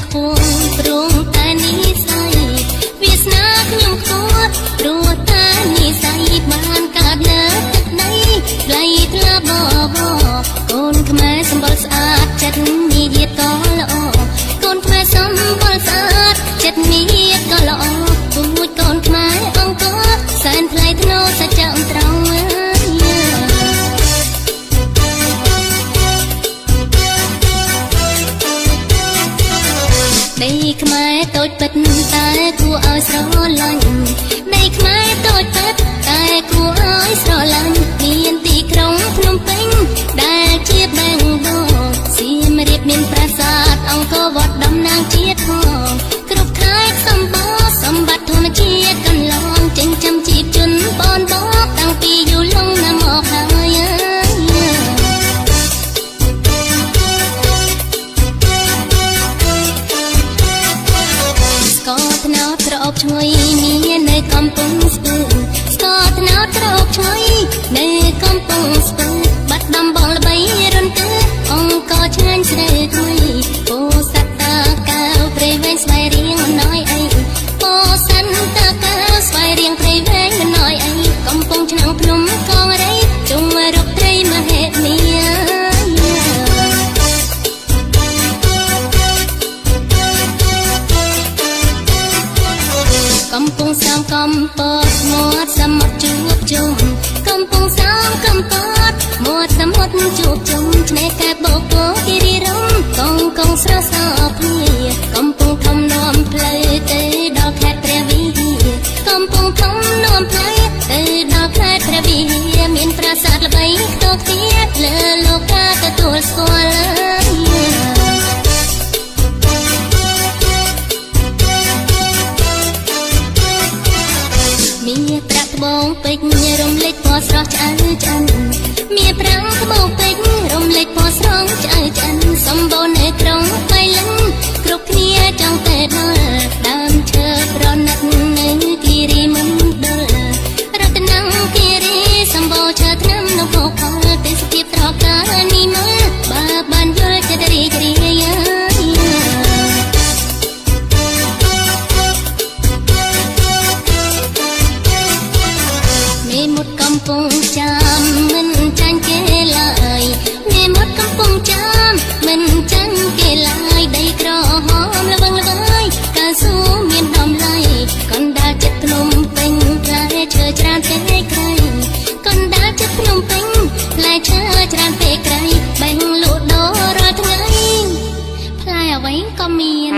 ខ្ពស់ព្រោះតែនិស័យវាសនាខ្ញុំខ្ពស់ព្រោះតែនិស័យបានកើតលើទឹកដីថ្លៃថ្លាបបកូនខ្មែរសម្បុរស្អាតចិត្តនិយាយក៏ល្អកូនខ្មែរសម្បុរស្អាតចិត្តនិយាយក៏ល្អពូជកូនខ្មែរអង្គរសែនថ្លៃថ្នូរសច្ចៈត្រង់ ដីខ្មែរតូចពិតតែគួរឲ្យស្រឡាញ់ដីខ្មែរតូចពិតតែគួរឲ្យស្រឡាញ់មានទីក្រុងភ្នំពេញដែលជាបេងដូងសៀមរាបមានប្រាសាទអង្គរវត្តតំណាងជាតិផងគ្រប់ខេត្តសម្បូរសម្បត្តិធម្មជាតិកន្លងចិញ្ចឹមជីពជនបនបកតាំងពីយូរលង់ណាស់មកហើយ ស្ករត្នោតក្រអូបឈ្ងុយមាននៅកំពង់ស្ពឺស្ករត្នោតក្រអូបឈ្ងុយនៅកំពង់ស្ពឺបាត់ដំបងល្បីរន្ទឺអង្គរឆ្ងាញ់ស្រូវថ្មីពោធិ៍សាត់តាកែវព្រៃវែងស្វាយរៀងមិនណយអីពោធិ៍សាត់តាកែវស្វាយរៀងព្រៃវែងមិនណយអីកំពង់ឆ្នាំងភ្នំកងរៃជុំរកត្រីមហិមា កំពង់សោមកំពតមាត់សមុទ្រជួបជុំកំពង់សោមកំពតមាត់សមុទ្រជួបជុំឆ្នេរកែបោកគិរីរំកងកងស្រស់សោភ្លាកំពង់ធំនាំផ្លូវទៅដល់ខេត្តព្រះវិហារកំពង់ធំនាំផ្លូវទៅដល់ខេត្តព្រះវិហារមានប្រាសាទល្បីខ្ទោខ្ទាលើលោកកាទទួលស្គាល់ មានប្រាក់ត្បូងពេជ្ររំលេចពណ៌ស្រស់ឆ្អៅឆ្អិនមានប្រាក់ត្បូងពេជ្ររំលេចពណ៌ស្រស់ឆ្អៅឆ្អិនសម្បូរនៅក្រុងបៃលិនគ្រប់គ្នាចង់ទៅដល់ដើមឈើប្រណិតនៅគិរីមណ្ឌលរតនគិរីសម្បូរឈើថ្នាំនៅភោគផលទេសភាពត្រកានេះមើលបើបានយល់ចិត្តរីករាយ មេមុតកំពុងចាំមិនចាញ់គេឡើយមេមុតកំពុងចាំមិនចាញ់គេឡើយដីក្រហមល្វឹងល្វើយកៅស៊ូមានតម្លៃកណ្ដាលចិត្តភ្នំពេញផ្លែឈើច្រើនពេកក្រៃកណ្ដាលចិត្តភ្នំពេញផ្លែឈើច្រើនពេកក្រៃបែងលក់ដូររាល់ថ្ងៃផ្លែអ្វីក៏មាន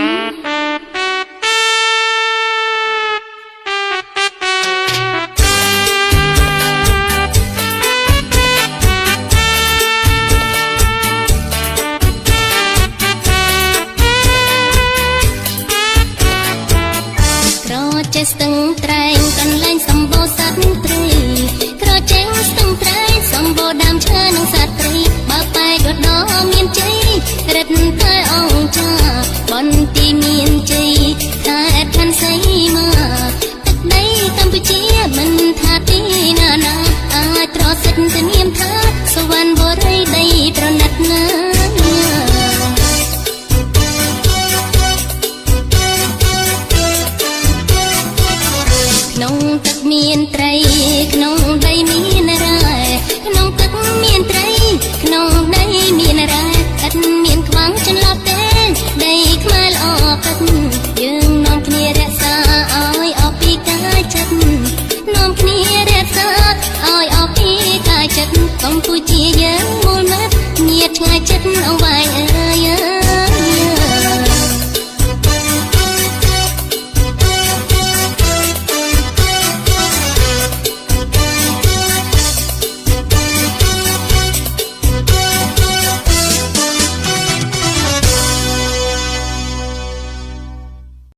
ក្រចេះស្ទឹងត្រែងកន្លែងសម្បូរសត្វព្រៃក្រចេះស្ទឹងត្រែងសម្បូរដើមឈើនិងសត្វព្រៃបើបែកក៏ដមានជ័យរិទ្ធតែអង្គចាបន្ទីមានជ័យខេត្តខណ្ឌសីមាទឹកដីកម្ពុជាមិនថាទីណាណាអាចត្រសិទ្ធិនាមថាសវណ្ណបុរីដីប្រណិតណា ក្នុងទឹកមានត្រីក្នុងដីមានរ៉ែក្នុងទឹកមានត្រីក្នុងដីមានរ៉ែឥតមានខ្វាំងចន្លោះទេដីខ្មែរល្អពិតយើងនាំគ្នារក្សាឲ្យអស់ពីកាយចិត្តនាំគ្នារក្សាឲ្យអស់ពីកាយចិត្តកម្ពុជា